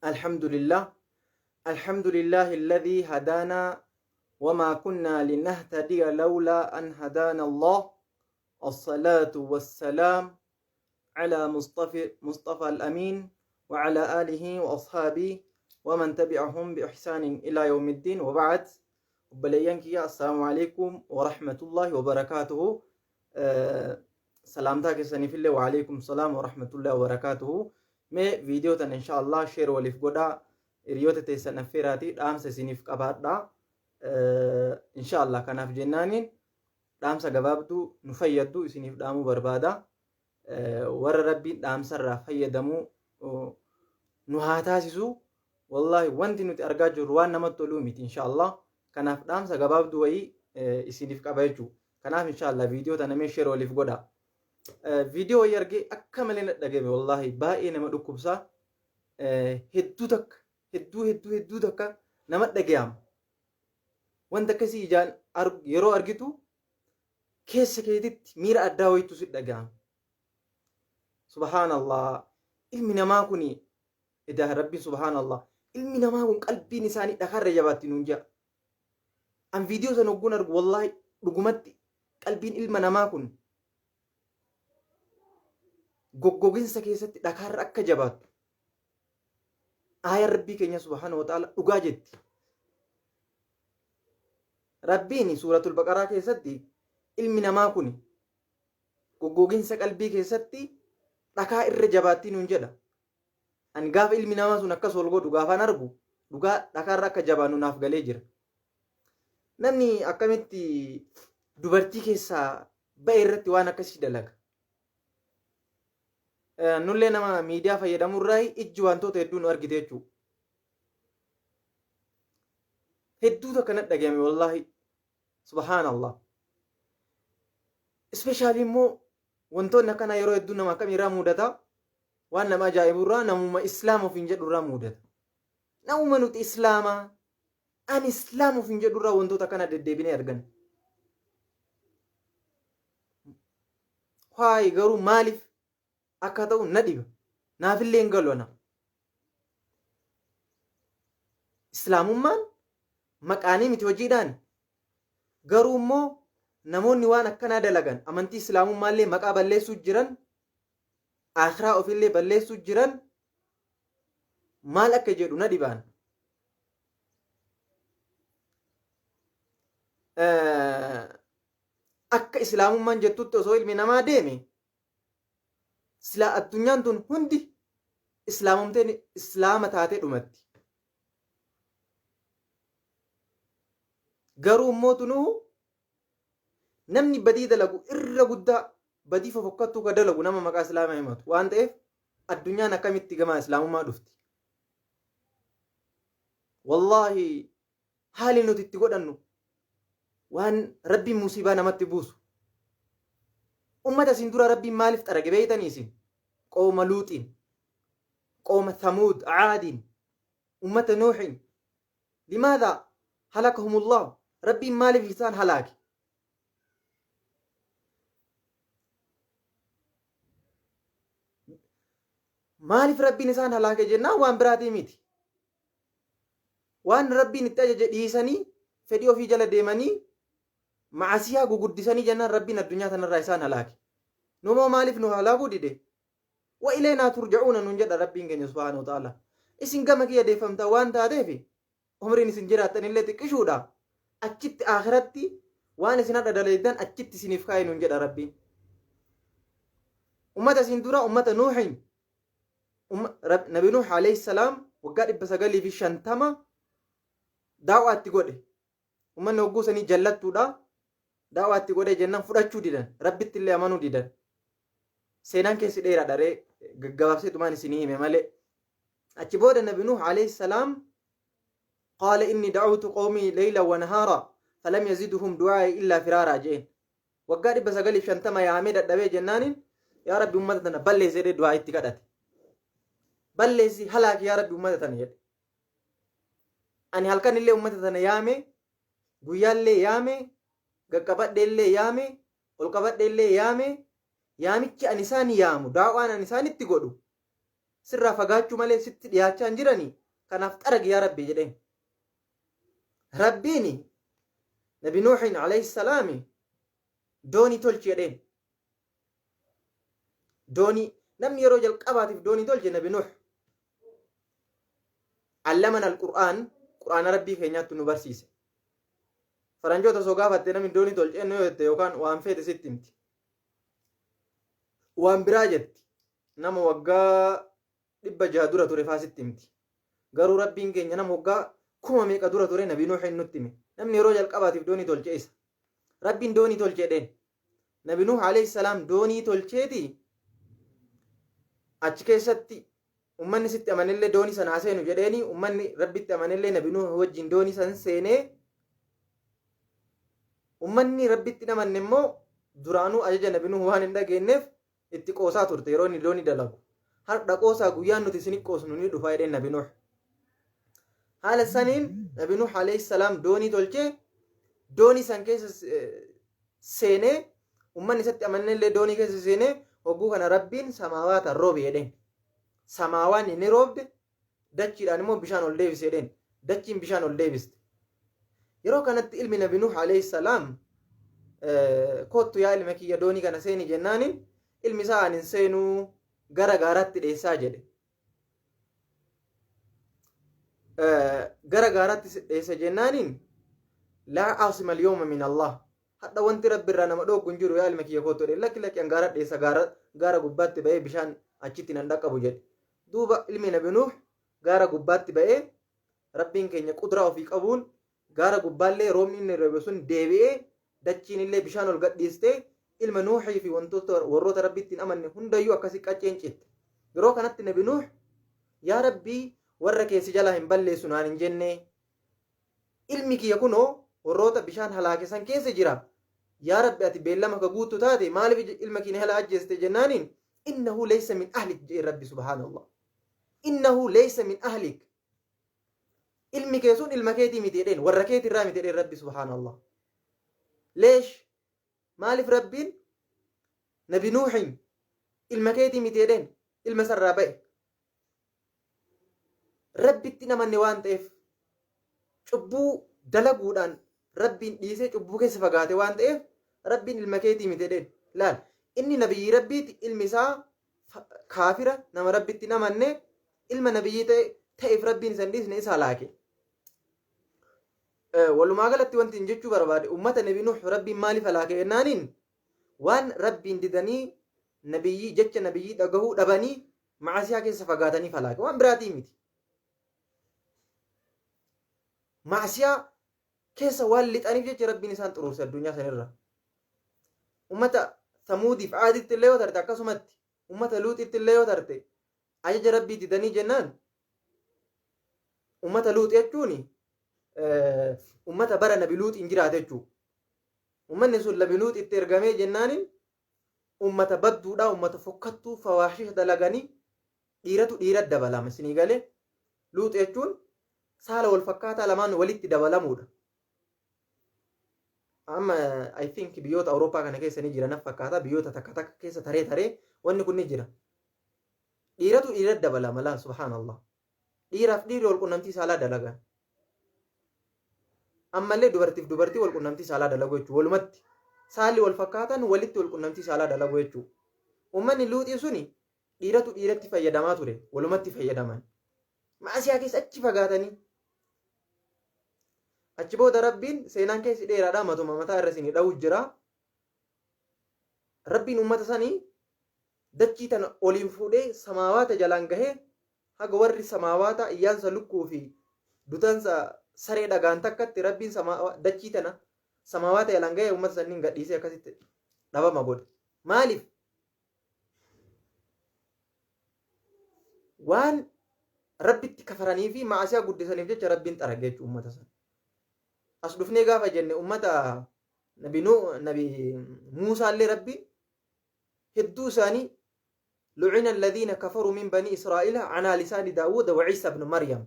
Alhamdulillah. Alhamdulillah alladhi hadaana wamaa kunnaa linahtadiya lawlaa an hadaana Allah. As-salaatu was-salaam ala Mustafa al-Amiin wa ala aalihi wa ashaabihi wa man tabi'ahum bi ihsaanin ila yawmiddiin wa ba'd. Obboleeyyan kiyya, assalaamu alaikum wa rahmatullahi wa barakaatuhu. Salaamtaa keessaniifillee wa alaikum salaam wa rahmatullahi wa barakaatuhu. Mee viidiyoo tana insha Allah share waliif godhaa, hiriyoota teessan affeeraatii dhaamsa isiniif qabaadhaa. Insha Allah kanaaf jennaaniin dhaamsa gabaabduu nu fayyaddu isiniif dhaamuu barbaada. Warra Rabbiin dhaamsarraa fayyadamuu nu haa taasisu. Wallaahi wanti nuti argaa jirru waan namatti toluu miti insha Allah. Kanaaf dhaamsa gabaabduu wayii isiniif qaba jechuudha. Kanaaf insha Allah viidiyoo tana mee share waliif godhaa. Viidiyoo wayii argee akka malee na dhagame, wallaahi baay'ee nama dhukkubsaa. Hedduu takka, hedduu hedduu hedduu takka nama dhagayama. Wanta akkasii ijaan yeroo argitu keessa keetitti miira addaa wayitu si dhagahama. Subhaanallah, ilmi namaa kun edaa Rabbiin, subhaanallah, ilmi namaa kun qalbiin isaanii dhakaarra jabaatti nuun jedha. An viidiyoo sana hogguun argu, wallaahi dhugumatti qalbiin ilma namaa kun goggoginsa keessatti dhakaarra akka jabaattu aayaan Rabbii keenya subhaanahu wa ta'ala dhugaa jetti. Rabbiin suuratul Baqaraa keessatti ilmi namaa kun goggoginsa qalbii keessatti dhakaa irra jabaattii nuun jedha. Ani gaafa ilmi namaa sun akkas wal godhu gaafaan argu, dhugaa dhakaarra akka jabaannu naaf galee jira. Namni akkamitti dubartii keessaa ba'e irratti waan akkasii dalaga? Nullee nama miidiyaa fayyadamurraa ijji wantoota hedduu nu argite jechuudha. Hedduu takka na dhagayame, wallaahi. Subhaanallah. Ispeeshaalii immoo wantoonni akkanaa yeroo hedduu nama akkamii irraa mudata? Waan nama ajaa'ibu irraa namuma Islaama ofiin jedhu irraa mudata. Namuma nuti Islaamaa, ani Islaama ofiin jedhu irraa wantoota akkana deddeebinee argan. Why garuu maaliif akka ta'u na dhiba. Naafillee hin galu ana. Islaamummaan maqaanii miti, hojiidhaan. Garuu immoo namoonni waan akkanaa dalagan amantii Islaamummaallee maqaa balleessuu jiran, akhiraa ofiillee balleessuu jiran, maal akka jedhu na dhibaan. Akka Islaamummaan jettutti osoo ilmi namaa deeme, silaa addunyaan tun hundi islaamomteen Islaama taatee dhumatti. Garuu immoo tunuu namni badii dalagu irra guddaa badii fofokkattuu ka dalagu nama maqaa Islaamaa himatu waan ta'eef, addunyaan akkamitti gama Islaamummaa dhufti? Wallaahi haali nuti itti godhannu waan Rabbiin musiibaa namatti buusu. Ummata isin dura Rabbiin maaliif xarage beeytanii isin? Qooma Luuxiin, qooma Thamuud, Aadiin, ummata Nuuxiin. Limaadha halakahumullahu? Rabbiin maaliif isaan halaake? Maaliif Rabbiin isaan halaake jennaan, waan biraatii miti. Waan Rabbiin itti ajaje dhiisanii fedhii ofii jala deemanii ma'asiyaa guguddisanii jennaan Rabbiin addunyaa tanarraa isaan halaake. Numoo maaliif nu halaakuu dide? Wa ilaynaa turja'uuna nuun jedha Rabbiin keenya subhaanahu wa ta'ala. Isin gama kiyya deeffamtan waan taateef umriin isin jiraattan illee xiqqishuudha. Achitti akhiratti waan isin hadha dalaydan achitti isiniif kaa'e nuun jedha Rabbiin. Ummata isin dura, ummata Nuuhin, Nabi Nuuh alayhi salaam waggaa 950 daawaa itti godhe. Ummanni hogguu sanii jallattuudha. Daawaa itti godhee jennaan fudhachuu didan. Rabbitti illee amanuu didan. Seenaan keessi dheeraadha ree, gaggabaabseetumaan isinii hime malee. Achi booda Nabi Nuuh alayhi salaam qaala inni da'awtu qawmii layla wa nahaara falam yaziduhum du'aa'i illaa firaaraa jeen. Waggaa 950 yaamee dadhabee jennaaniin, yaa Rabbi, ummata tana balleessi jedhee du'aa itti kadhate. Balleessi, halaaki yaa Rabbi ummata tana jedhe. Ani halkan illee ummata tana yaame, guyyaallee yaame, gaqqabadhe illee yaame, ol qabadhe illee yaame, yaamichi ani isaan yaamu, daawaan ani isaanitti godhu Sirraa fagaachuu malee sitti dhiyaachaa hin jiranii. Kanaaf xaragi yaa Rabbi jedheen. Rabbiin Nabi Nuuhin alayhi salaami doonii tolchi jedheen. Doonii namni yeroo jalqabaatiif doonii tolche Nabi Nuuh. Allamana al-Qur'aan Qur'aana Rabbii keenyaatti nu barsiise. Faranjoota osoo gaafatte namni doonii tolche eenyu yoo jette yookaan waan feete sitti himti. Waan biraa jetti. Nama waggaa 600 dura ture faa sitti himti. Garuu Rabbiin keenya nama waggaa kuma meeqa dura ture Nabi Nuuhin nutti hime. Namni yeroo jalqabaatiif doonii tolche isa. Rabbiin doonii tolche jedheen. Nabi Nuuh alayhi salaam doonii tolcheeti achi keessatti ummanni sitti amanellee doonii sana haa seenu jedheeni ummanni Rabbitti amanellee Nabi Nuuh wajjin doonii san seenee ummanni Rabbitti hin amanne immoo duraanuu ajaja Nabi Nuuh waan hin dhageenyeef itti qoosaa turte yeroo inni doonii dalagu. Har'a qoosaa guyyaan nuti isin qoosnu ni dhufa jedheen Nabi Nuuh. Haala saniin Nabi Nuuh alayhi salaam doonii tolchee doonii san keessa seenee ummanni isatti amanellee doonii keessa seenee hogguu kana Rabbiin samaawaata roobe jedheen. Samaawaan ni roobde dachiidhaan immoo bishaan ol deebise jedheen. Dachiin bishaan ol deebiste. Yeroo kanatti ilmi Nabi Nuuh alayhi salaam koottu yaa ilma kiyya doonii kana seeni jennaaniin ilmi isaa ani hin seenuu gara gaaraatti dheessaa jedhe. Gara gaaraatti dheessa jennaaniin laa aasima al-yawma min Allah. Hadha wanti Rabbi irraa nama dhooggu hin jiru yaa ilma kiyya koottu jedhe. Lakki lakki an gaara dheessa gaara gaara gubbaatti ba'ee bishaan achitti nan dhaqqabu jedhe. Duuba ilmi Nabi Nuuh gaara gubbaatti ba'ee Rabbiin keenya qudraa ofii qabuun gaara gubbaallee roobni inni roobe sun deebi'ee dachiin illee bishaan ol gadhiistee ilma Nuuhii fi wantoota warroota Rabbitti hin amanne hundayyuu akkasi qacceen citte. Yeroo kanatti Nabi Nuuh yaa Rabbii warra kee si jalaa hin balleessu naan hin jennee ilmi kiyya kunoo warroota bishaan halaake san keessa jira yaa Rabbi ati beellama ka guuttu taate maaliif ilma kiyya na jalaa ajjeeste jennaaniin innahu laysa min ahlik jedheen Rabbi subhaanallah. Innahu laysa min ahlik ilmi kee sun ilma keetii miti jedheen warra keetii irraa miti jedheen Rabbi subhaanallah. Leesh maaliif Rabbiin Nabi Nuuhin ilma keetii miti jedheen ilma sarraa ba'e. Rabbitti hin amanne waan ta'eef cubbuu dalaguudhaan Rabbiin dhiisee cubbuu keessa fagaate waan ta'eef Rabbiin ilma keetii miti jedheen. Laal inni nabiyyii Rabbiiti ilmi isaa kaafira nama Rabbitti hin amanne ilma nabiyyii ta'e ta'eef Rabbiin isa hin dhiisne isa halaake. Walumaa galatti wanti hin jechuu barbaade ummata Nabi Nuh Rabbiin maaliif halaake jennaaniin waan Rabbiin didanii nabiyyii jecha nabiyyii dhagahuu dhabanii ma'asiyaa keessa fagaatanii halaake waan biraatii miti. Ma'asiyaa keessa waan lixaniif jecha Rabbiin isaan xuruurse addunyaa sanirra. Ummata Samuudiif Aaditti illee yoo tarte akkasumatti ummata Luuxitti illee yoo tarte ajaja Rabbii didanii jennaan ummata Luux jechuun ummata bara Nabi Luuxiin jiraate jechuudha. Ummanni sun Nabi Luux itti ergamee jennaaniin ummata badduudhaa ummata fokkattuu fawaashisha dalaganii dhiiratu dhiira dabalama isinii galee Luux jechuun saala wal fakkaataa lamaan walitti dabalamuudha. Amma I think biyyoota Awurooppaa kana keessa ni jira naf fakkaata biyyoota takka takka keessa taree taree wanni kun ni jira. Dhiiratu dhiira dabalama laa subhaanallah. Dhiiraaf dhiirri wal qunnamtii saalaa dalagan. Ammallee dubartiif dubartii wal qunnamtii saalaa dalagu jechuudha. Walumatti saalli wal fakkaatan walitti wal qunnamtii saalaa dalagu jechuudha. Uummanni luuxii suni dhiiratu dhiiratti fayyadamaa ture walumatti fayyadaman. Maasiyaa keessa achi fagaatanii. Achi booda Rabbiin seenaan keessi dheeraadha matuma mataa irra isinii dha'u jira. Rabbiin uummata sanii dachii tana oliin fuudhee samaawaata jalaan gahee haga warri samaawaata iyyaansa lukkuu fi dutansa saree dhagaan takkatti Rabbiin dachii tana samaawaata jalaan gahee uummata sanniin gadhiisee akkasitti dhabama godhe. Maaliif? Waan Rabbitti kafaranii fi ma'asiyaa guddisaniif jecha Rabbiin xarage jechuudha uummata sana. As dhufnee gaafa jenne uummata Nabi Nuh Nabi Muusaallee Rabbiin hedduu isaanii lu'ina alladhiina kafaruu min banii Israa'iila anaa lisaani Daawuda wa Ciisa ibn Maryam.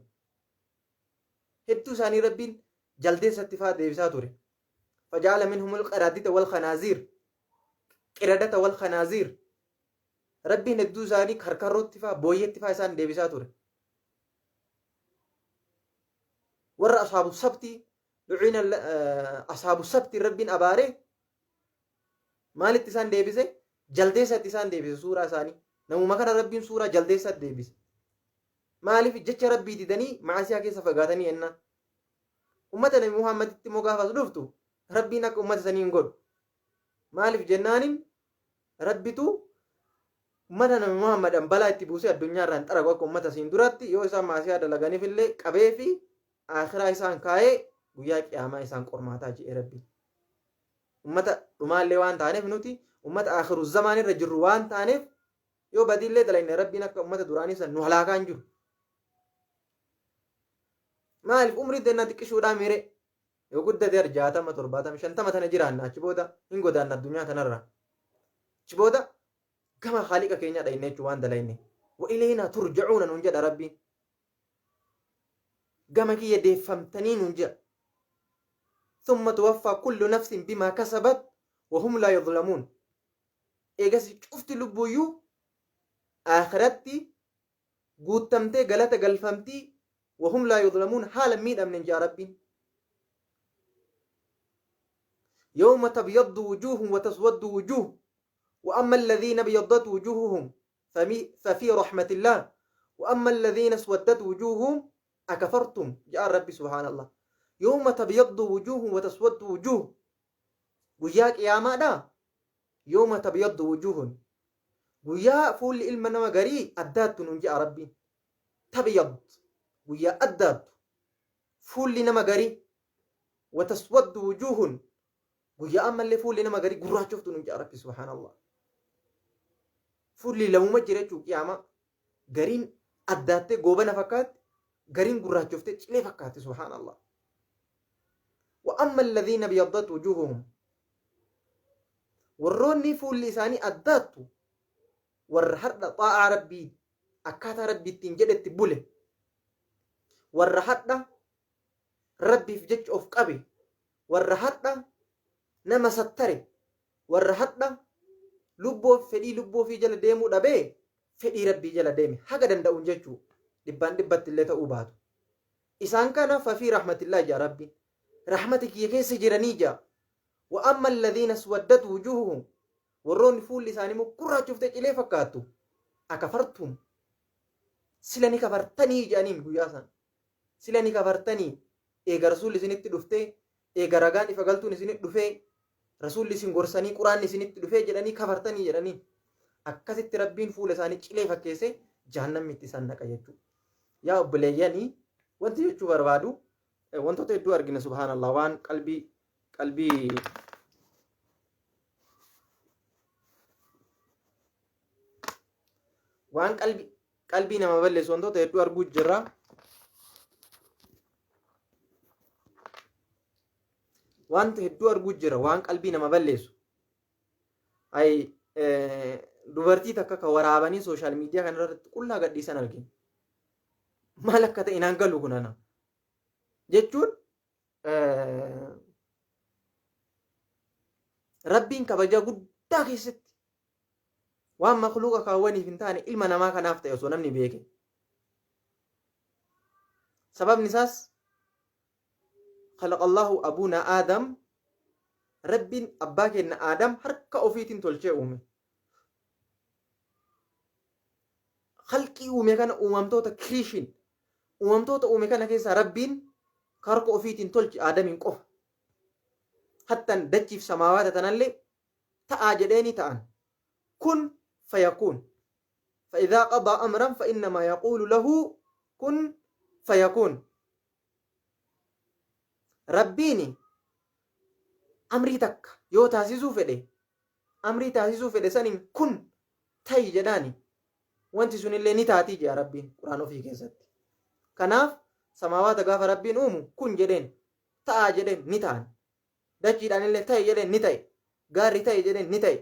Hedduu isaanii Rabbiin jaldeessatti fa'aa deebisaa ture. Fajaala minhumul qiraadita wal khanaaziir. Qiradata wal khanaaziir. Rabbiin hedduu isaanii karkarrootti faa booyyetti faa isaan deebisaa ture. Warra ashaabu sabtii luciina ashaabu sabtii Rabbiin abaaree maalitti isaan deebise? Jaldeessatti isaan deebise suuraa isaanii. Namuma kana Rabbiin suuraa jaldeessatti deebise. Maaliif jecha Rabbii didanii maasiyaa keessa fagaatanii jennaan. Ummata Nabi Muhammaditti immoo gaafa as dhuftu Rabbiin akka ummata sanii hin godhu. Maaliif jennaanin Rabbitu ummata Nabi Muhammadan balaa itti buusee addunyaa irraa hin xaragu akka ummata siin duratti yoo isaan maasiyaa dalaganiif illee qabee fi aakhiraa isaan kaayee guyyaa qiyaamaa isaan qormaataa je'e Rabbiin. Ummata dhumaallee waan taaneef nuti ummata aakhiru zamaan irra jirru waan taaneef yoo badiillee dalagne Rabbiin akka ummata duraanii san nu halaakaa hin jiru. Maaliif umrii teenna xiqqishuudhaa miire yoo guddate har 60 70 50 tana jiraanna achi booda hin godaanna addunyaa tanarraa. Achi booda gama haaliqa keenyaa dhayne jechuun waan dalayne. Wa ileynaa turja'uuna nuun jedha Rabbiin. Gama kiyya deeffamtanii nuun jedha. Thumma tuwaffaa kullu nafsin bimaa kasabat wa hum laa yuzlamuun. Eegas cufti lubbuuyyuu aakiratti guuttamtee galata galfamtii wahum laa yuzlamuun haala hin miidhamneen ja'a Rabbiin. Yawma tabyaddu wujuuhun wa taswaddu wujuuh wa amma alladhiina abyaddat wujuuhuhum fafii rahmatillaah wa amma alladhiina aswaddat wujuuhuhum akafartum ja'a Rabbi subhaanallah. Yawma tabyaddu wujuuhun wa taswaddu wujuuh guyyaa qiyaamaadhaa Yawma tabyaddu wujuuhun. Guyyaa fuulli ilma nama garii addaattu nuun je'a Rabbiin. Tabyad. Guyyaa addaattu. Fuulli nama garii. Wa taswaddu wujuuhun. Guyyaa ammallee fuulli nama garii gurraachoftu nuun je'a Rabbi subhaanallah. Fuulli lamuma jira jechuu qiyaamaa. Gariin addaattee goobana fakkaatti, gariin gurraachoftee cilee fakkaatti subhaanallah. Wa amma alladhiina biyaddat wujuuhuhum. Warroonni fuulli isaanii addaattu warra har'a xaa'aa Rabbii akkaataa Rabbi ittiin jedhetti bule warra har'a Rabbiif jecha of qabe warra har'a nama sattare warra har'a lubbuu fedhii lubbuu ofii jala deemuu dhabee fedhii Rabbii jala deeme haga danda'uun jechuu dhibbaan dhibbatti illee ta'uu baatu. Isaan kana fafii rahmatillaa jaa Rabbiin. Rahmata kiyya keessa jiranii jaa. Wa amma alladhiina aswaddat wujuuhuhum warroonni fuulli isaanii immoo gurraachoftee cilee fakkaattu akafartum sila ni kafartanii jedhaniin guyyaa san sila ni kafartanii eega rasuulli isinitti dhuftee eega ragaan ifa galtuun isinitti dhufee rasuulli isin gorsanii quraanni isinitti dhufee jedhanii kafartanii jedhanii akkasitti rabbiin fuula isaanii cilee fakkeessee jahannamni itti isaan naqa jechuudha. Yaa obboleeyyanii wanti jechuu barbaadu wantoota hedduu argina subhaanallah waan qalbii qalbii waan qalbii qalbii nama balleessu wantoota hedduu arguu jirra. Wanta hedduu arguu jira waan qalbii nama balleessu. Ay dubartii takka ka waraabanii sooshaal miidiyaa kana irratti qullaa gadhiisan argina. Maal akka ta'e naan galu kun ana. Jechuun Rabbiin kabajaa guddaa keessatti waan makluuqa kaawwaniif hin taane ilma namaa kanaaf ta'e osoo namni beeke. Sababni isaas khalaqallahu abuuna Aadam Rabbiin abbaa keenya Aadam harka ofiitiin tolchee uume. Khalqii uume kana uumamtoota kiriishin uumamtoota uume kana keessaa Rabbiin ka harka ofiitiin tolche Aadamiin qofa. Hattan dachiif samaawaata tanallee ta'aa jedheeni ta'an. Kun fayakuun. Fa'idhaa qadaa amran fa'innamaa yaquulu lahu kun fayakuun. Rabbiin amrii takka yoo taasisuu fedhe amrii taasisuu fedhe saniin kun ta'i jedhaani wanti sunillee ni taatii jedha Rabbiin quraan ofii keessatti. Kanaaf samaawaata gaafa Rabbiin uumu kun jedheen ta'aa jedheen ni ta'an. Dachiidhaan illee ta'i jedheen ni ta'e. Gaarri ta'i jedheen ni ta'e.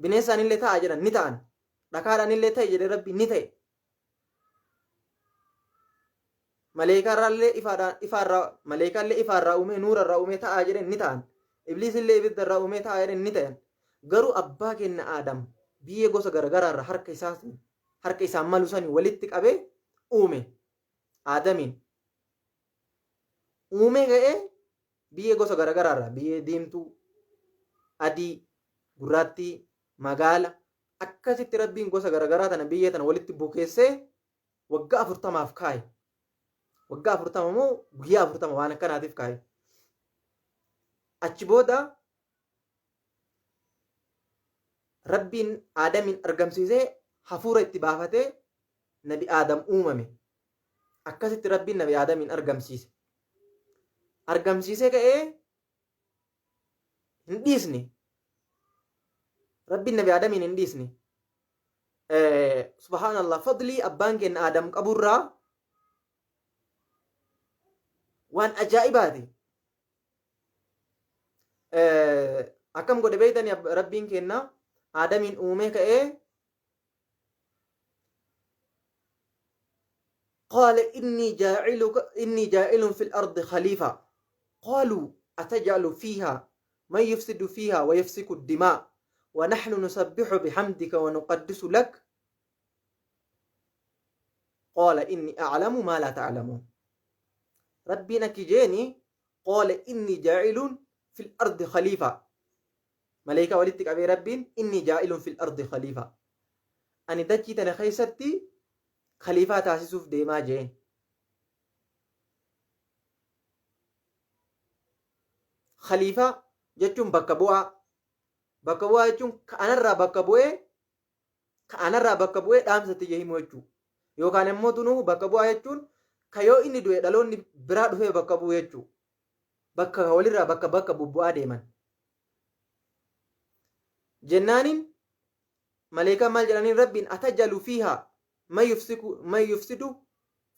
Bineensaan illee ta'a jedhan ni ta'an. Dhakaadhaan illee ta'i jedhe Rabbiin ni ta'e. Maleeykaarraallee ifaadhaan ifaarraa maleeykaallee ifaarraa uumee nuurarraa uumee ta'aa jedheen ni ta'an. Ibliisillee ibiddarraa uumee ta'aa jedheen ni ta'an. Garuu abbaa keenna Aadam biyyee gosa garagaraa irraa harka isaatiin harka isaan malu sani walitti qabee uume. Aadamiin uumee ka'ee biyyee gosa garagaraa irraa biyyee diimtuu, adii, gurraattii, magaala akkasitti Rabbiin gosa garagaraa tana biyyee tana walitti bukeessee waggaa 40f kaaye. Waggaa 40 moo guyyaa 40 waan akkanaatiif kaaye. Achi booda Rabbiin Aadamiin argamsiisee hafuura itti baafatee Nabi Aadam uumame. Akkasitti Rabbiin Nabi Aadamiin argamsiise. Argamsiisee ka'ee hin dhiisne. Rabbiin Nabi Aadamiin hin dhiisne. Subhaanallah, fadlii abbaan keenya Aadam qaburraa waan ajaa'ibaati. Akkam godhe beeytani? Rabbiin keenya Aadamiin uumee ka'ee, qaala innii jaa'ilun fil ardi khaliifa, qaaluu ataj'alu fiihaa man yufsidu fiihaa wa yasfiku dimaa wa nahnu nusabbihu bihamdika wa nuqaddisu lak, qaala inni a'lamu maa laa ta'lamuun. Rabbiin akki jeeni, qaala inni jaa'ilun fil ardi khaliifa. Maleekaa walitti qabee Rabbiin inni jaa'ilun fil ardi khaliifa, ani dachii tana keessatti khaliifaa taasisuuf deemaa jeen. Khaliifaa jechuun bakka bu'aa. Bakka bu'aa jechuun ka anarraa bakka bu'ee, ka anarraa bakka bu'ee dhaamsa tiyya himu jechuudha. Yookaan immoo tunuu bakka bu'aa jechuun ka yoo inni du'e dhaloonni biraa dhufee bakka bu'u jechuudha. Bakka walirraa bakka bakka bubbu'aa deeman. Jennaaniin maleekaan maal jedhaniin Rabbiin? Atajalu fiihaa man yufsidu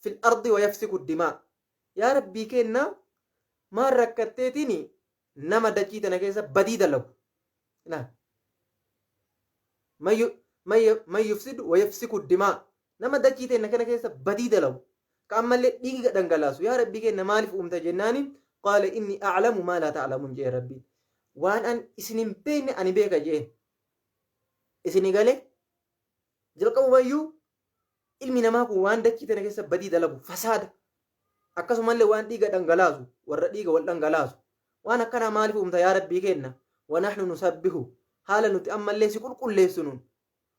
fil ardi wa yafsiku dimaa. Yaa Rabbii keenna, maal rakkatteetiin nama dachii tana keessa badii dalagu. Ilaal. Man yufsidu wa yafsiku dimaa. Nama dachii teenna kana keessa badii dalagu. Ka ammallee dhiiga dhangalaasu. Yaa Rabbii keenna, maaliif uumta jennaaniin, qaala inni a'lamu maa laa ta'lamuun jee Rabbiin. Waan an isin hin beekne ani beeka jeen. Isinii galee? Jalqabumayyuu ilmi namaa kun waan dachii tana keessa badii dalagu, fasaada, akkasumallee waan dhiiga dhangalaasu, warra dhiiga wal dhangalaasu, waan akkanaa maaliif uumta yaa Rabbii keenna? Wanahnu nusabbihu, haala nuti ammallee si qulqulleessinuun,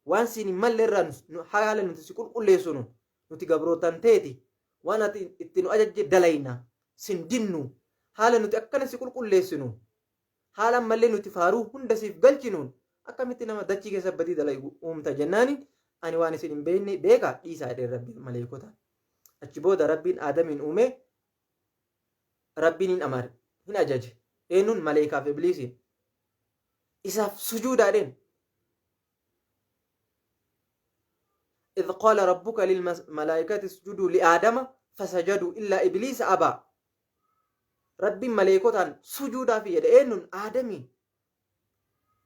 waan siin hin malle irraa haala nuti si qulqulleessinuun, nuti gabrootan teeti, waan ati itti nu ajajje dalayna, sin dinnu, haala nuti akkana si qulqulleessinuun, haala ammallee nuti faaruu hunda siif galchinuun, akkamitti nama dachii keessa badii dalagu uumta jennaaniin, ani waan isin hin beekne beeka dhiisaa jedheen Rabbiin maleekota. Achi booda Rabbiin Aadamiin uume. Rabbiin hin amare, hin ajaje. Eenyuun? Maleekaaf Ibliisiin. Isaaf sujuudaa jedheen. إذ قال ربك للملائكة اسجدوا لآدم فسجدوا إلا إبليس أبى. Rabbiin maleekotaan sujuudaa fi jedhe. Eenyuun? Aadamiin.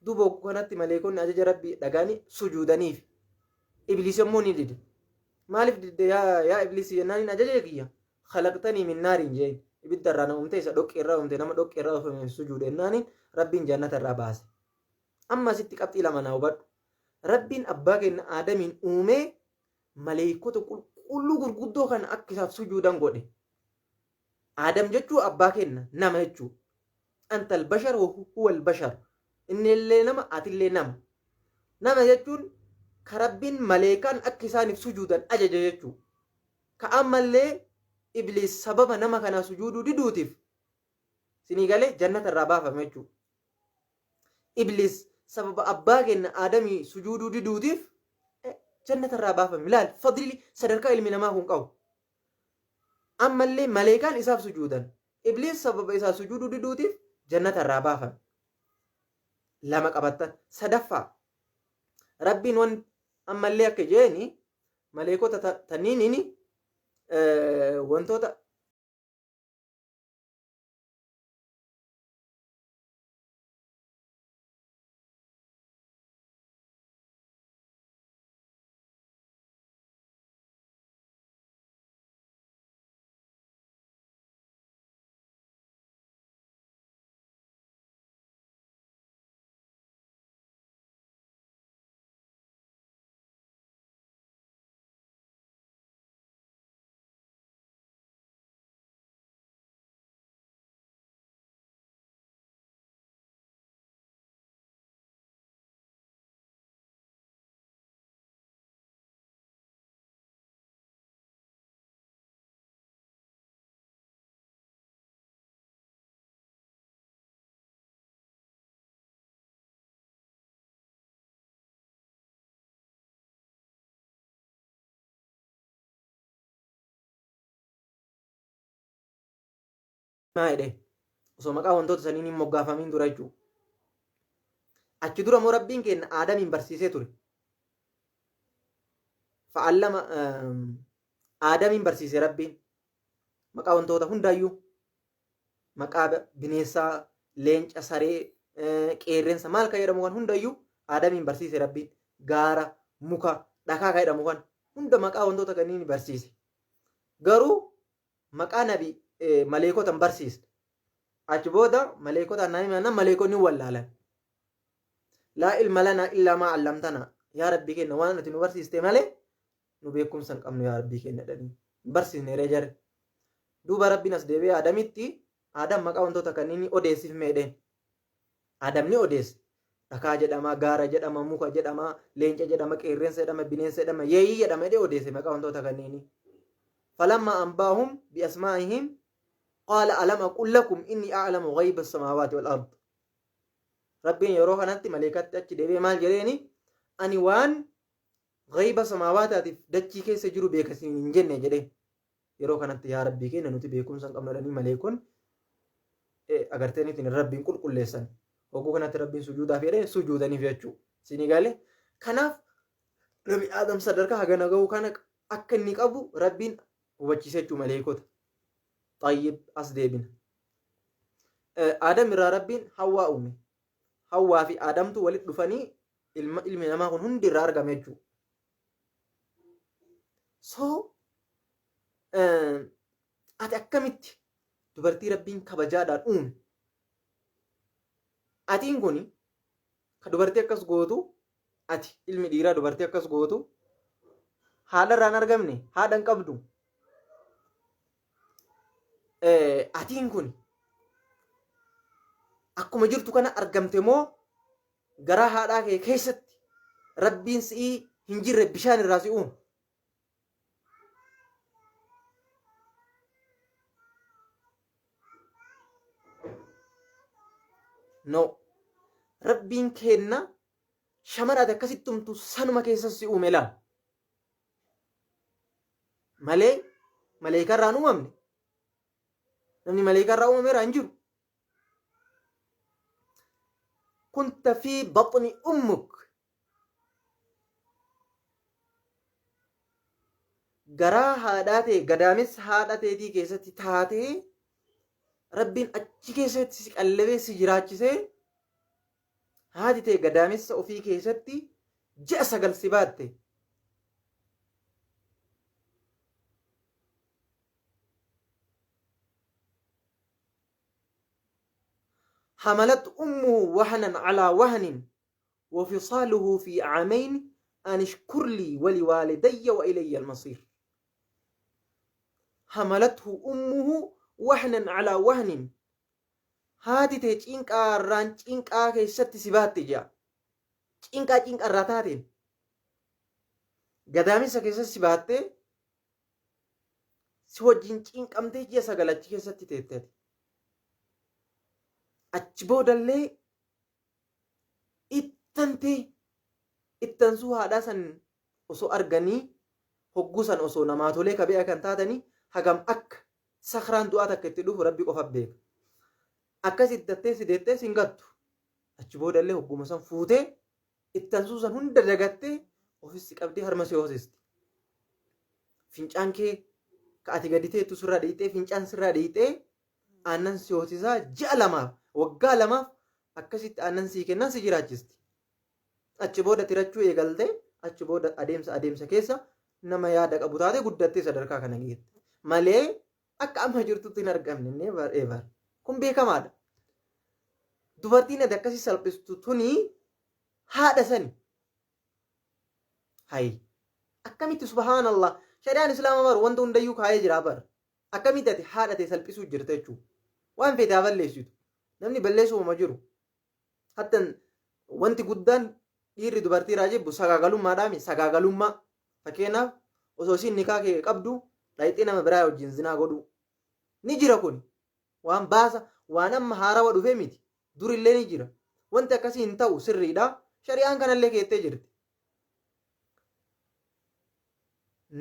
Duuba ogguu kanatti maleekonni ajaja Rabbii dhaga'anii sujuudaniif. Ibliis immoo ni dide. Maaliif didde yaa Ibliis jennaan, ajaja kiyya khalaqtanii min naariin jeen, ibidda irraa na uumte, isa dhoqqee irraa uumte, nama dhoqqee irraa uumame sujuude jennaaniin Rabbiin jannata irraa baase. Amma asitti qabxii lama naa hubadhu. Rabbiin abbaa keenya Aadamiin uumee maleekota qulqulluu gurguddoo kana akka isaaf sujuudan godhe. Aadam jechuu abbaa keenya nama jechuu. Anta albashar wa huwa albashar. Inni illee nama, atillee nama. Nama jechuun ka Rabbiin maleekaan akka isaaniif sujuudan ajaje jechuu. Ka ammallee Ibliis sababa nama kanaa sujuuduu diduutiif sinii galee jannata irraa baafame jechuu. Ibliis sababa abbaa keenya Aadamii sujuuduu diduutiif jannata irraa baafame. Ilaal fadli sadarkaa ilmi namaa kun qabu. Ammallee maleekaan isaaf sujuudan. Ibliis sababa isaa sujuuduu diduutiif jannata irraa baafame. Lama qabattan. Sadaffaa, Rabbiin wan ammallee akka jeeni maleekota tanniiniin wantoota Maa jedhee osoo maqaa wantoota saniin hin moggaafamiin dura jechuudha. Achi dura immoo Rabbiin keenya Aadamiin barsiisee ture. Fa'allama Aadamiin barsiise Rabbiin maqaa wantoota hundaayyuu maqaa bineensaa, leenca, saree, qeerrensa maal kan jedhamu kan hundayyuu Aadamiin barsiise Rabbiin gaara, muka, dhakaa kan jedhamu kan hunda maqaa wantoota kanneen barsiise. Garuu maqaa nabi maleekota hin barsiisne. Achi booda maleekota naa himanna maleekonni wallaalan. Laa ilma lanaa illaa maa allamtanaa. Yaa Rabbii keenya waan ati nu barsiiste malee nu beekumsa hin qabnu yaa Rabbii keenya jedhanii. Hin barsiisne ree jare. Duuba Rabbiin as deebi'ee Aadamitti Aadam maqaa wantoota kanneenii odeessiif meedheen. Aadam ni odeesse. Dhakaa jedhama, gaara jedhama, muka jedhama, leenca jedhama, qeerrensa jedhama, bineensa jedhama, yeeyyii jedhama jedhee odeesse maqaa wantoota kanneenii. Falammaa anbaahum bi'asmaa'ihim qaala alam aqul lakum inni a'lamu ghayba samaawaati wal ard. Rabbiin yeroo kanatti maleekatti achi deebi'ee maal jedheeni ani waan ghayba samaawaataatiif dachii keessa jiru beeka isin hin jenne jedheen. Yeroo kanatti yaa Rabbii keenya nuti beekumsa hin qabnu jedhanii maleekonni agartee Rabbiin qulqulleessan. Hogguu kanatti Rabbiin sujuudaaf jedhee sujuudaniif jechuudha. Isinii galee? Kanaaf Nabi Aadam sadarkaa hagana gahu kana akka inni qabu Rabbiin hubachiise jechuu maleekota. Xayyib as deebina. Aadam irraa Rabbiin Hawwaa uume. Hawwaa fi Aadamtu walitti dhufanii ilmi namaa kun hundi irraa argame jechuudha. So ati akkamitti dubartii Rabbiin kabajaadhaan uume atiin kun ka dubartii akkas gootu ati ilmi dhiiraa dubartii akkas gootu haadha irraa hin argamne haadha hin qabdu atiin kun akkuma jirtu kana argamte moo garaa haadhaa kee keessatti Rabbiin si'ii hin jirre bishaan irraa si uume. No. Rabbiin keenna shamara ati akkasitti tumtu sanuma keessa si uume laal. Malee maleekaa irraa hin uumamne. Namni maleekaa irraa uumameera hin jiru. Kunta fi baxni ummuk. Garaa haadhaa ta'e gadaamessa haadha teetii keessatti taatee Rabbiin achi keessatti si qallabee si jiraachisee haati ta'e gadaamessa ofii keessatti ji'a 9 si baatte. Hamalat ummuhu wahnan alaa wahnin wa fisaaluhu fi caamayn an ishkur lii wa liwaalidayya wa ilayya almasiir. Hamalathu ummuhu wahnan alaa wahnin haati tee cinqaa irraan cinqaa keessatti si baatte je'a. Cinqaa cinqa irraa taateen gadaamessa keessatti si baattee si wajjin cinqamtee ji'a 9 achi keessatti teette ati. Achi boodallee ittantee ittansuu haadhaa san osoo arganii hogguu san osoo namaa tolee ka beekan taatanii hagam akka sakraan du'aa takka itti dhufu Rabbi qofa beeka. Akkas ittattee si deettee sin gattu. Achi boodallee hogguma san fuutee ittansuu san hunda dagattee ofis si qabdee harma si hoosisti. Fincaan kee ka ati gadi teettu sirraa dhiqxee fincaan sirraa dhiqxee aannan si hoosisaa ji'a 2f waggaa 2f akkasitti aannan sii kennan si jiraachisti. Achi booda tirachuu eegaltee achi booda adeemsa adeemsa keessa nama yaada qabu taate guddattee sadarkaa kana geette. Malee akka amma jirtutti hin argamne never ever. Kun beekamaadha. Dubartiin ati akkasii salphistu tuni haadha sani. Hayi. Akkamitti subhaanallah. Shari'aan Islaama bar wanta hundayyuu kaayee jira bar. Akkamitti ati haadha tee salphisuu jirta jechuudha. Waan feete haa balleessitu. Namni balleessuu homa jiru. Hattan wanti guddaan dhiirri dubartii irraa jibbu sagaagalummaadhaami sagaagalummaa. Fakkeenyaaf osoo isiin nikaa kee qabdu dhayxee nama biraa wajjin zinaa godhuu. Ni jira kun. Waan baasa waan amma haarawa dhufee miti. Durillee ni jira. Wanti akkasii hin ta'u sirriidha. Shari'aan kanallee keettee jirti.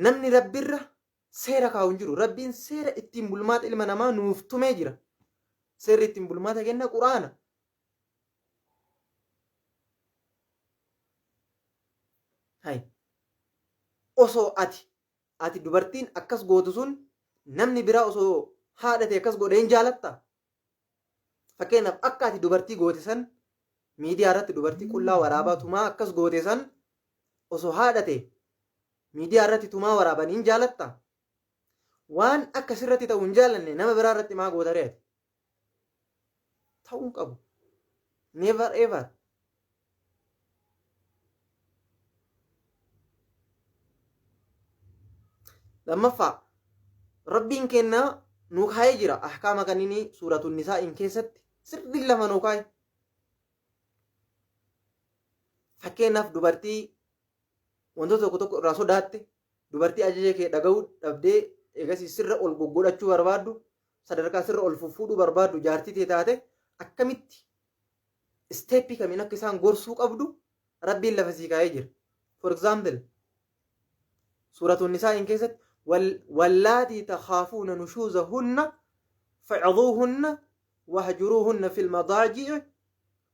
Namni Rabbirra seera kaa'u hin jiru. Rabbiin seera ittiin bulmaata ilma namaa nuuf tumee jira. Seerri ittiin bulmaata kenna Qur'aana. Hay. Osoo ati dubartiin akkas gootu sun namni biraa osoo haadha ta'e akkas godhe hin jaalatta? Fakkeenyaaf akka ati dubartii goote san miidiyaa irratti dubartii qullaa waraabaa tumaa akkas goote san osoo haadha ta'e miidiyaa irratti tumaa waraaban hin jaalatta? Waan akka sirratti ta'u hin jaalanne nama biraa irratti maa goota ree ati? Ta'uu hin qabu. Never ever. Lammaffaa Rabbiin keenya nu kaa'ee jira ahkaama kanniin suuratu nisaa'iin keessatti sirriin lafa nu kaa'e. Fakkeenyaaf dubartii wantoota tokko tokko irraa sodaatte, dubartii ajaja kee dhaga'uu dhabdee eegasii sirra ol goggodhachuu barbaaddu, sadarkaa sirra ol fuffuudhuu barbaaddu jaartii tee taate akkamitti isteeppii kamiin akka isaan gorsuu qabdu Rabbiin lafa sii kaa'ee jira. For example, suuratu nisaa'iin keessatti wallaatii takhaafuuna nushuuzahunna fa'izuuhunna wahjuruuhunna fil madaaji'i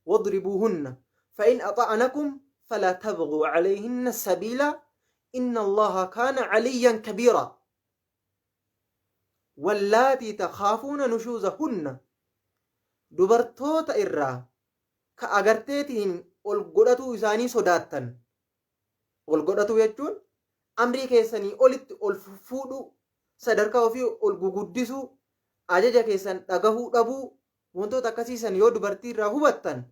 wadribuuhunna fa'in axa'anakum falaa tabghuu calayhinna sabiilaa inna Allaha kaana caliyyan kabiiraa. Wallaatii takhaafuuna nushuuzahunna dubartoota irraa ka agarteetiin ol godhatuu isaanii sodaattan. Ol godhatuu jechuun amrii keessanii olitti ol fuudhuu, sadarkaa ofii ol guguddisuu, ajaja keessan dhagahuu dhabuu, wantoota akkasii san yoo dubartii irraa hubattan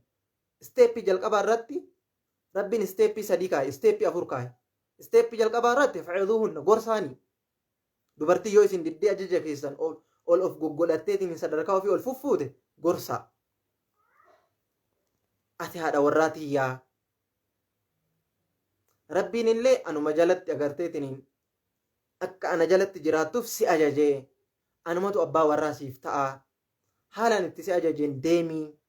isteeppii jalqabaa irratti Rabbiin isteeppii sadii kaa'e, isteeppii afur kaa'e. Isteeppii jalqabaa irratti fa'iduuhunna gorsaanii. Dubartii yoo isin diddee ajaja keessan ol of goggodhatteetiin sadarkaa ofii ol fuffuute gorsaa. Ati haadha warraa tiyyaa. Rabbiin illee anuma jalatti agarteetiin akka ana jalatti jiraattuuf si ajajee anumatu abbaa warraa siif ta'a. Haalaan itti si ajajeen deemii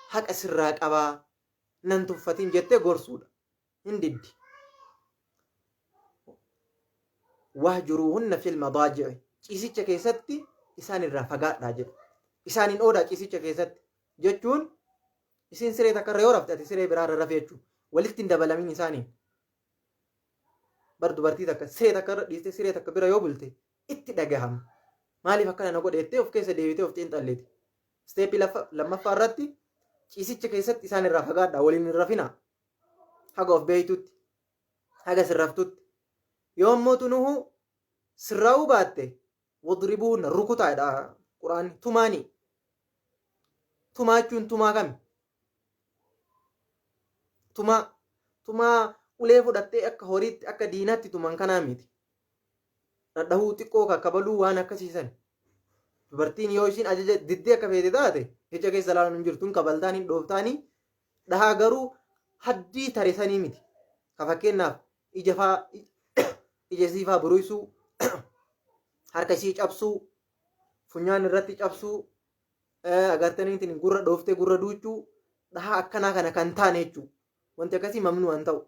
haqa sirraa qabaa nan tuffatin jettee gorsuudha. Hin diddi. Wahjuruuhunna fil madaaji'i. Ciisicha keessatti isaan irraa fagaadhaa jedha. Isaan hin oodaa ciisicha keessatti jechuun isiin siree takka irra yoo rafte ati siree biraa irra rafi jechuudha. Walitti hin dabalamin isaaniin. Bar dubartii takka siree takka irra dhiistee siree takka bira yoo bulte itti dhagahama. Maaliif akkana na godhe jettee of keessa deebitee of xiinxalliti. Isteeppii lammaffaa irratti ciisicha keessatti isaan irraa fagaadhaa waliin hin rafinaa. Haga of beeytutti, haga sirraftutti. Yoo immoo tunuhu sirraa'uu baatte wadribuhunna rukutaa jedha quraanni tumaanii. Tumaa jechuun tumaa kami? Tumaa tumaa ulee fudhattee akka horiitti akka diinaatti tuman kanaa miti. Dhadhahuu xiqqoo kakkabaluu waan akkasiisan. Dubartiin yoo isiin ajaja diddee akka feete taate ija keessa ilaaluun hin jirtu hin kabaltaanii hin dhooftaanii dhahaa garuu haddii tare sanii miti. Ka fakkeenyaaf ija faa ija isii faa buruysuu harka isii cabsuu funyaan irratti cabsuu agartaniitiin gurra dhooftee gurra duuchuu dhahaa akkanaa kana kan taane jechuudha. Wanti akkasii mamnuu an ta'u.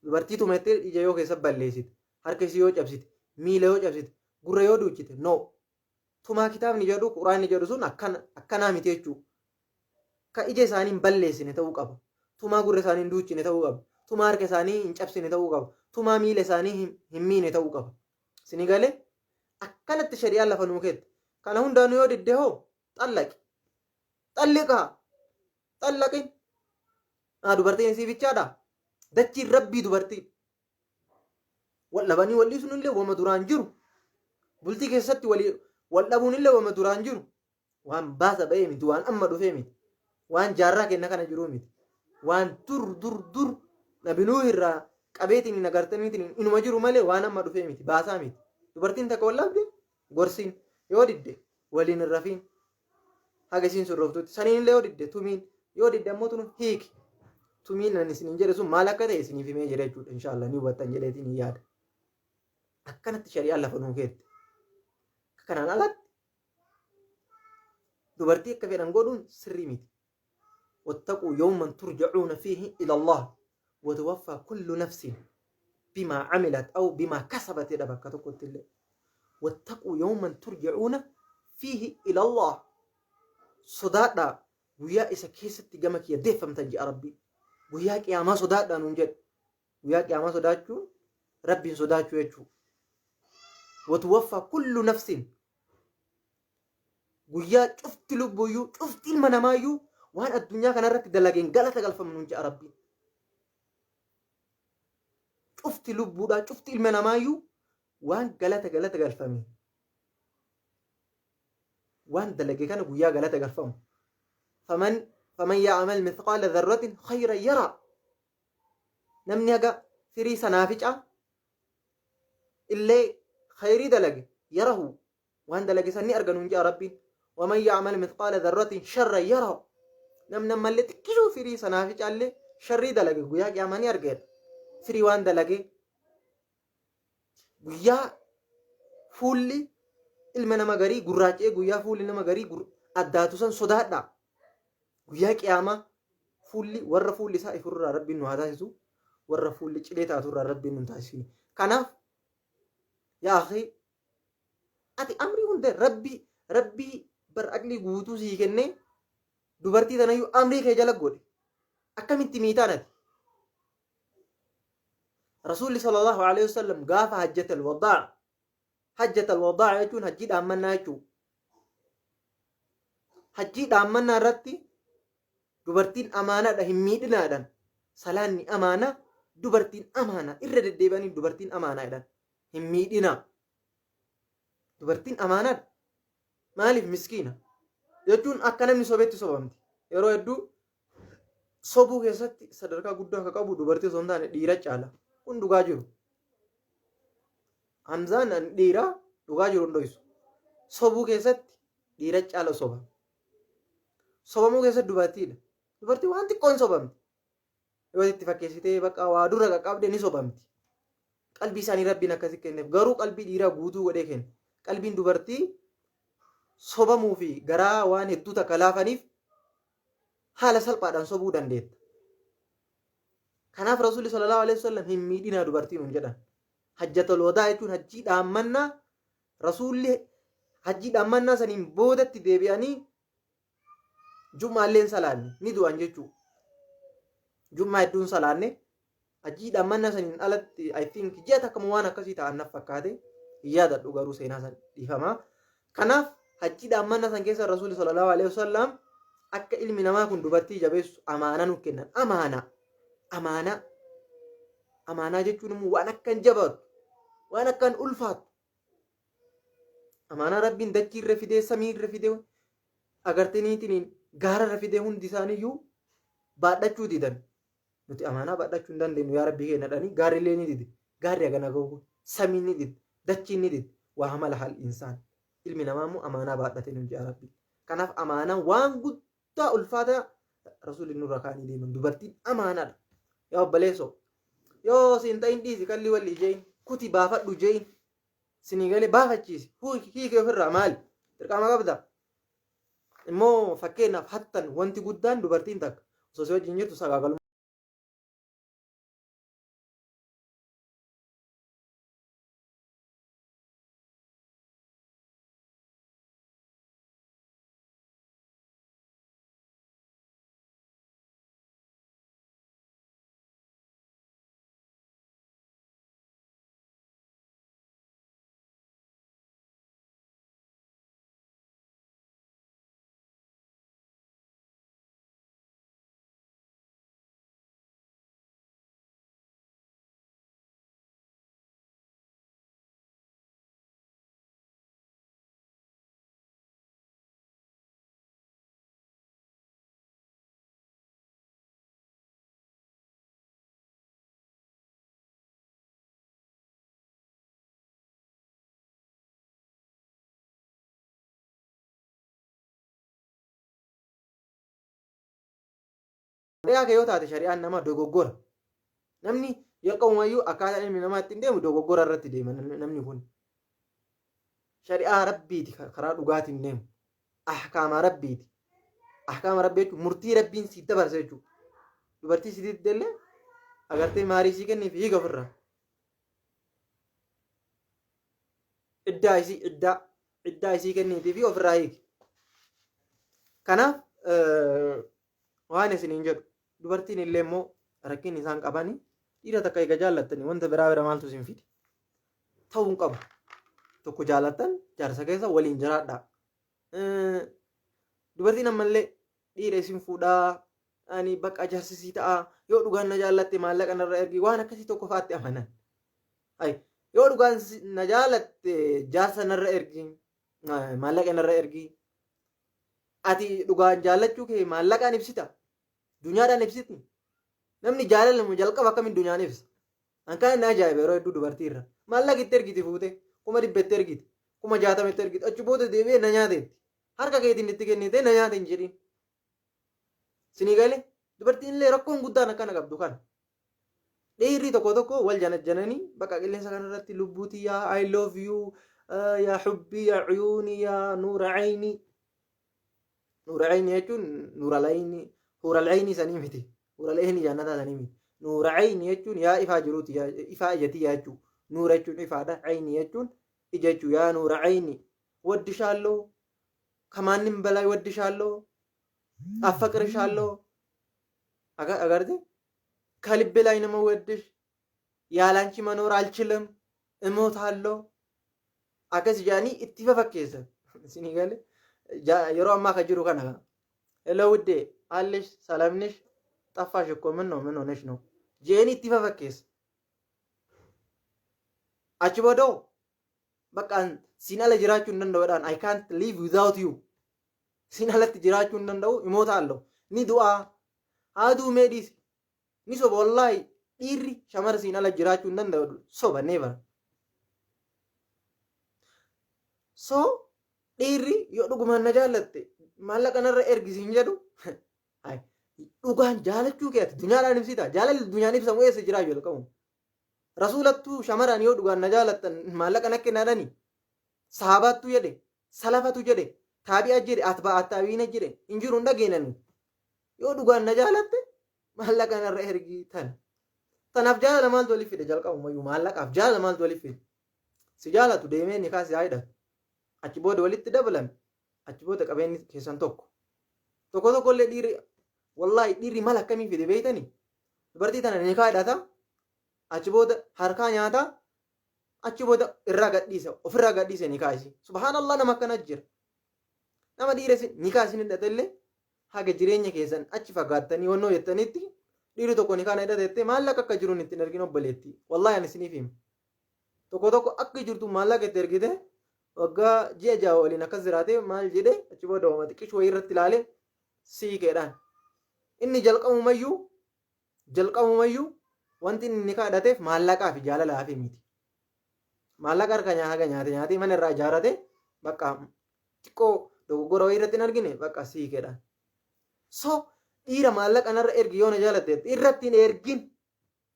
Dubartii tumettee ija yoo keessa balleessite, harka isii yoo cabsite, miila yoo cabsite, gurra yoo duuchite, no. Tumaa kitaabni jedhu, quraanni jedhu sun akkanaa miti jechuudha. Ka ija isaanii hin balleessine ta'uu qaba. Tumaa gurra isaanii hin duuchine ta'uu qaba. Tumaa harka isaanii hin cabsine ta'uu qaba. Tumaa miila isaanii hin miine ta'uu qaba. Sini galee akkanatti shari'aan lafa nuu keette. Kana hundaanuu yoo didde hoo xallaqi. Xalliqaa. Xallaqin. Haa dubartiin isii bichaadha. Dachiin rabbii dubartii. Wal dhabanii wal dhiisuun illee wama duraan jiru. Bultii keessatti wal dhabuun illee wama duraan jiru. Waan baasa ba'ee miti, waan amma dhufee miti. Waan jaarraa kenna kana jiruu miti. Waan dur dur dur Nabi Nuuh irraa qabeetiin hin agartaniitiin inuma jiru malee waan amma dhufee miti, baasaa miti. Dubartiin takka wal dhabde gorsiin yoo didde waliin hin rafiin. Haga isiin sirrooftutti. Saniin illee yoo didde tumiin yoo didde ammoo tunu hiiki. Tumiin ani isiniin jedhe sun maal akka ta'e isiniif himee jira jechuudha. Inshaallah ni hubattan jedheetiin hin yaada. Akkanatti shari'aan lafa nuu keette. Kanaan alatti dubartii akka fedhan godhuun sirrii miti. Wattaquu yawman turja'uuna fiihi ila Allah wa tuwaffaa kullu nafsin bimaa camilat aw bimaa kasabat jedha bakka tokkotti illee. Wattaquu yawman turja'uuna fiihi ila Allah. Sodaadhaa guyyaa isa keessatti gama kiyya deeffamtan jedha Rabbiin. Guyyaa qiyaamaa sodaadhaa nuun jedhe. Guyyaa qiyaamaa sodaachuun Rabbiin sodaachuu jechuudha. Watuwaffaa kullu nafsin guyyaa cufti lubbuyyuu cufti ilma namaayyuu waan addunyaa kanarratti dalageen galata galfamu nuun jedha Rabbiin. Cufti lubbuudhaa cufti ilma namaayyuu waan galata galata galfame waan dalage kana guyyaa galata galfamu. Faman faman ya'amal mithqaala dharratin khayran yara. Namni haga firii sanaaficaa illee khayrii dalage yarahu waan dalage san ni arga nuun jedha Rabbiin. Waman ya'amal mithqaala dharratin sharran yarahu. Namni ammallee xiqqishuu firii sanaaficaa illee sharrii dalage guyyaa qiyaamaa ni arga jedha. Firii waan dalagee guyyaa fuulli ilma nama garii gurraacha'ee guyyaa fuulli nama garii addaatu san sodaadhaa. Guyyaa qiyaamaa fuulli warra fuulli isaa ifurraa Rabbiin nu haa taasisu warra fuulli cilee taaturraa Rabbiin nu hin taasisini. Kanaaf yaa akhii ati amrii hunda Rabbii Rabbii bar aqlii guutuu sii kennee dubartii tanayyuu amrii kee jala godhe akkamitti miitaan ati? Rasuulli sallallahu alaihi wasallam gaafa hajjatal wadaa hajjatal wadaa jechuun hajjii dhaammannaa jechuudha. Hajjii dhaammannaa irratti dubartiin amaanaadha hin miidhinaadhaan salaanni amaanaa dubartiin amaanaa irra deddeebi'anii dubartiin amaanaa jedhan hin miidhinaa. Dubartiin amaanaadha. Maaliif miskiina? Jechuun akka namni sobetti sobamti. Yeroo hedduu sobuu keessatti sadarkaa guddaa akka qabu dubartii osoo hin taane dhiira caala. Kun dhugaa jiru. Hamzaan an dhiira dhugaa jiru hin dhoysu. Sobuu keessatti dhiira caala soba. Sobamuu keessatti dubartiidha. Dubartii waan xiqqoon sobamti. Yoo itti fakkeessitee bakka waa dura qaqqabde ni sobamti. Qalbii isaanii rabbiin akkasi kenneef garuu qalbii dhiiraa guutuu godhee kenne. Qalbiin dubartii sobamuu fi garaa waan hedduu takka laafaniif haala salphaadhaan sobuu dandeetta. Kanaaf Rasuulli sallallahu alaihi wasallam hin miidhinaa dubartii nuun jedhan. Hajjatul wadaa jechuun hajjii dhaammannaa Rasuulli hajjii dhaammannaa saniin boodatti deebi'anii jum'aallee hin salaanne ni du'an jechuudha. Jum'aa hedduu hin salaanne hajjii dhaammannaa saniin alatti I think ji'a takka waan akkasii ta'an naf fakkaate hin yaadadhu garuu seenaa san dhiifamaa. Kanaaf hajjii dhaammannaa san keessa Rasuulli sallallahu alaihi wasallam akka ilmi namaa kun dubartii jabeessu amaanaa nuuf kennan. Amaanaa. Amaanaa. Amaanaa jechuun immoo waan akkan jabaatu, waan akkan ulfaatu. Amaanaa Rabbiin dachii irra fidee, samii irra fidee, agartaniitiin gaara irra fidee hundi isaaniiyyuu baadhachuu didan. Nuti amaanaa baadhachuu hin dandeenyu yaa Rabbii keenya dhanii gaarrillee ni dide. Gaarri hagana gahu kun samiin ni dide, dachiin ni dide. Waa hamala hal insaan. Ilmi namaa immoo amaanaa baadhate nuun jedha Rabbiin. Kanaaf amaanaan waan guddaa ulfaataa rasuulli nurra kaanii deeman dubartiin amaanaadha. Yaa obboleessoo yoo siin ta'in dhiisi kallii walli jeein kuti baafadhu jeein sinii galee baafachiisi hiikee ofirraa maali dirqama qabda. Immoo fakkeenyaaf hattan wanti guddaan dubartiin takka osoo si wajjin jirtu sagaagalummaa. Shari'aa kee yoo taate shari'aan nama dogoggora. Namni jalqabumayyuu akkaataa ilmi namaa ittiin deemu dogoggora irratti deema namni kun. Shari'aa rabbiiti karaa dhugaatiin deemu. Ahkaama rabbiiti. Ahkaama rabbii jechuun murtii rabbiin sii dabarse jechuudha. Dubartii si diddellee agartee maarii sii kenniif hiika ofirraa. Iddaa isii iddaa iddaa isii kenniitii fi ofirraa hiiki. Kanaaf waan isiniin jedhu, dubartiin illee immoo rakkinni isaan qabani, dhiira takka eega jaallattanii wanta biraa bira maaltu isin fide? Ta'uu hin qabu. Tokko jaallattan, jaarsa keessa waliin jiraadhaa. Dubartiin ammallee dhiira isin fuudhaa, ani bakka jaarsisii ta'a, yoo dhugaan na jaallatte maallaqa narra ergi, waan akkasii tokko fa'aatti amanan. Ay, yoo dhugaan na jaalatte jaarsa narra ergi, maallaqa narra ergi. Ati dhugaan jaallachuu kee maallaqaan ibsita? Dunyaadhaan ibsiti? Namni jaalalamu jalqaba akkamiin dunyaan ibsa? An kan inni ajaa'iba yeroo hedduu dubartii irra. Maallaqa itti ergiti fuute, 100,000 itti ergiti, 60,000 itti ergiti, achi booda deebi'ee na nyaateetti. Harka keetiin itti kennitee na nyaate hin jedhin. Sinii galee? Dubartiin illee rakkoon guddaan akkana qabdu kana. Dhiirri tokko tokko wal janajjananii bakka qilleensa kanarratti lubbuu tiyyaa, I love you, yaa hubbii, yaa cuyuuni, yaa nuura ayni. Nuura ayni jechuun nuura layni, huura layni sanii miti. Huura layni jannataa sanii miti. Nuura ayni jechuun yaa ifaa jiruuti, yaa ifaa ija tiyyaa jechuu. Nuura jechuun ifaadha, ayni jechuun ija jechuu, yaa nuura ayni. Waddishaalloo, kamaannin balaa waddishaalloo, affaqrishaalloo. Agarte? ከልቤ ላይ ነው የምወድሽ፣ ያላንቺ መኖር አልችልም፣ እሞታለሁ akkas jedhanii itti fafakkeessan. Isinii gale? Yeroo ammaa ka jiru kana, hello ውዴ አለሽ ሰላም ነሽ ጠፋሽ እኮ፣ ምን ነው፣ ምን ሆነሽ ነው jedhanii itti fafakkeessa. Achi booda bakka siin ala jiraachuu hin danda'uudhaan, I can't live without you, siin alatti jiraachuu hin danda'u, እሞታለሁ, ni du'aa haaduu mee dhiisi, ni soba. Wallaahi, dhiirri shamara siin ala jiraachuu hin danda'u soba, never. So dhiirri yoo dhugumaan na jaallatte maallaqa narra ergi siin jedhu, dhugaan jaalachuu kee ati dunyaadhaan ibsita? Jaalalli dunyaan ibsamu eessa jiraa? Jalqabu rasuulattuu shamaraan yoo dhugaan na jaalattan maallaqa na kennaadhani. Sahabaattuu jedhe, salafatu jedhe, taabi'a jedhe, atbaa taabiina jedhe, hin jiru, hin dhageenanu. Yoo dhugaan na jaalatte maallaqa narra ergi tan. Tanaaf jaalala maaltu waliif fide? Jalqabumayyuu maallaqaaf jaalala maaltu waliif fide? Si jaalatu deemee nikaa si haa hidhatu, achi booda walitti dabalame, achi booda qabeenyi keessan tokko. Tokko tokko illee dhiirri, wallaahi, dhiirri mala akkamii fide beeytanii? Dubartii tana nikaa hidhata, achi booda harkaa nyaata, achi booda irraa gadhiisa, ofirraa gadhiise nikaa isii. Subhaanallah, nama akkana jira. Nama dhiira isin nikaa isin hidhate illee haga jireenya keessan achi fagaattanii wannoo jettanitti, dhiirri tokko nikaa na hidhate jettee maallaqa akka jiruun ittiin ergin, obboleetti. Wallaahi, ani isiniif hima. Tokko tokko akka jirtu maallaqa itti ergite, waggaa ji'a 6 waliin akkas jiraate, maal jedhe, achi booda wama xiqqishu wayii irratti ilaale siiqeedhaan. Inni jalqabumayyuu wanti inni nikaa hidhateef maallaqaa fi jaalalaa fi miti. Maallaqa harka haga nyaate nyaatee mana irraa ijaarate, bakka xiqqoo dogoggora wayii irratti hin argine, bakka siiqeedhaan. So dhiira maallaqa narra ergi yoo na jaalatte irratti hin ergin.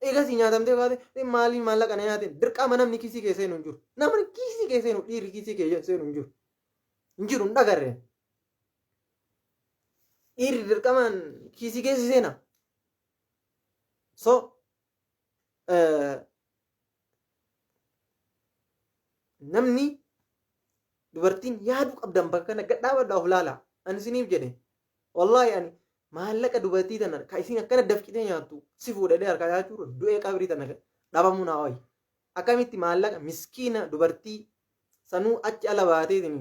Eegasii nyaatamtee kaate maaliin maallaqa na nyaateen? Dirqama namni kiisii kee seenu hin jiru. Namni kiisii kee seenu, dhiirri kiisii kee seenu hin jiru. Hin jiru, hin dhagarreen. Dhiirri dirqamaan kiisii keessa seena. So namni dubartiin yaaduu qabdan bakka kana gad dhaabadhaa of laala. Ani isiniif jedhe. Wallaahi, ani maallaqa dubartii tana ka isin akkana dafqitee nyaattu si fuudhee harkaa nyaachuu du'ee qabrii tana dhabamuu naa wayya. Akkamitti maallaqa miskiina dubartii sanuu achi ala baateetiin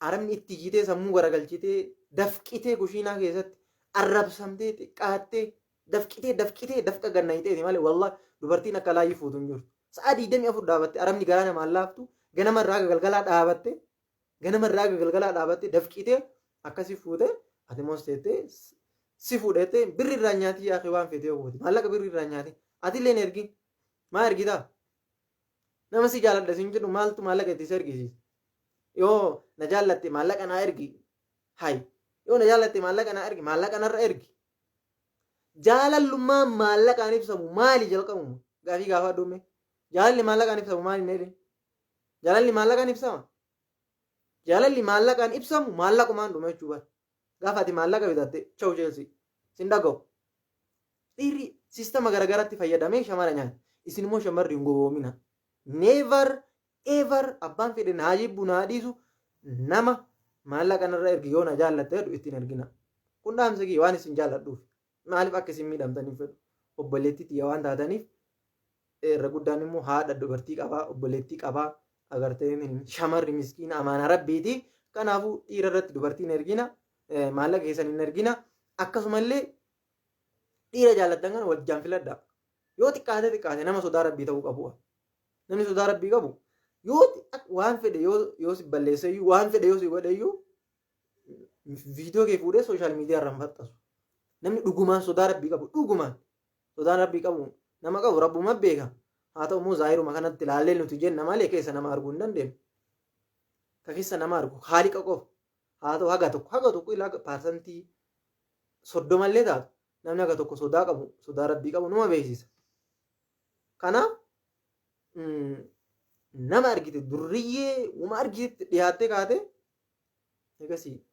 arabni itti jitee sammuu garagalchitee dafqitee kushiinaa keessatti arrabsamtee xiqqaattee dafqitee dafqitee dafqa gannayiteeti malee, wallahi, dubartiin akka laayyii fuutu hin jirtu. Sa'a 24 dhaabatte arabni garaa namaan laaftu, ganama irraa haga galgalaa dhaabatte, ganama irraa haga galgalaa dhaabatte dafqitee akkasii fuute, ati immoo teettee si fuudhettee birri irraa nyaatii yaaqii waan feetee fuute maallaqa birri irraa nyaatii, ati illee hin ergin. Maa ergitaa? Nama si jaaladha sin jedhu maaltu maallaqa itti si ergisiisa? Yoo na jaallatte maallaqa naa ergi, hay, yoo na jaallatte maallaqa naa ergi, maallaqa narra ergi. Jaalallummaan maallaqaan ibsamu maali jalqabuma? Gaafii gaafadhu mee. Jaalalli maallaqaan ibsamu maali hin jedhin? Jaalalli maallaqaan ibsama? Jaalalli maallaqaan ibsamu maallaqumaan dhuma jechuu bara. Gaafa ati maallaqa bitatte chaw cheelsi sin dhaga'u. Dhiirri siistama garagaraatti fayyadamee shamara nyaata. Isin immoo shamarri hin gowwoomina. Never ever, abbaan fedhe naa jibbu naa dhiisu, nama Maallaqa narra ergi yoo na jaallatte jedhu ittiin ergina. Kun dhaamsa kiyya waan isin jaalladhuuf. Maaliif akka isin miidhamtaniif fedhu. Obboleettii tiyya waan taataniif, irra guddaan immoo haadha dubartii qabaa, obboleettii qabaa, agartee shamarri miskiina amaanaa rabbiiti. Kanaafuu dhiira irratti dubartiin ergina, maallaqa keessan hin ergina. Akkasumallee dhiira jaallattan kana wajjaan filadhaa. Yoo xiqqaate xiqqaate nama sodaa rabbii ta'uu qabu. Namni sodaa rabbii qabu yoo waan fedhe yoo si balleesse iyyuu, waan fedhe yoo si godhe iyyuu, viidiyoo kee fuudhee social media irra hin maxxansu. Namni dhugumaan sodaa rabbii qabu, dhugumaan sodaan rabbii qabu nama qabu rabbuma beeka. Haa ta'u immoo zaahiruma kanatti ilaallee nuti jenna malee keessa nama arguu hin dandeenyu. Ka keessa nama argu haaliqa qofa. Haa ta'u haga tokko ilaa 30% illee taatu namni haga tokko sodaa qabu, sodaa rabbii qabu numa beeksisa. Kanaaf nama argite, durriyyee uma argitetti dhiyaattee kaate, egasii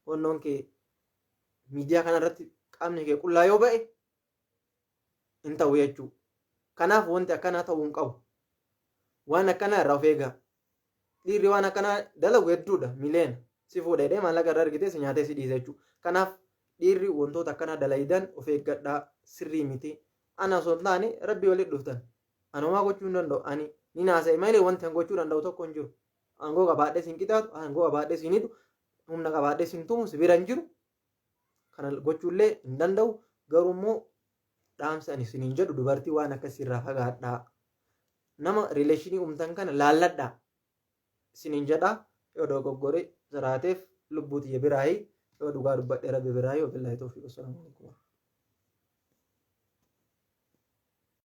wannoon kee miidiyaa kanarratti qaamni kee qullaa yoo ba'e hin ta'u jechuudha. Kanaaf wanti akkanaa ta'uu hin qabu. Waan akkanaa irraa of eegaa. Dhiirri waan akkanaa dalagu hedduudha, miliyoona. Si fuudha jedhee maallaqa irraa argitee si nyaatee si dhiisa jechuudha. Kanaaf dhiirri wantoota akkanaa dalayidan of eeggadhaa, sirrii miti. Ana osoo hin taane rabbii walitti dhuftan. Ani homaa gochuu hin danda'u. Ani ni naasa'e malee wanti an gochuu danda'u tokko hin jiru. Aangoo qabaadhee sin qixaatu, aangoo qabaadhee sin hidhu, humna qabaadhee sin tumu, si bira hin jiru. Kana gochuullee hin danda'u. Garuu immoo dhaamsa ani isiniin jedhu, dubartii waan akkasii irraa fagaadhaa. Nama relation uumtan kana laalladhaa. Isiniin jedha. Yoo dogoggore jiraateef lubbuu tiyya biraayi, yoo dhugaa dubbadhe rabbi biraayi. Wabillaahi tawfiiq, wassalaamu alaikum.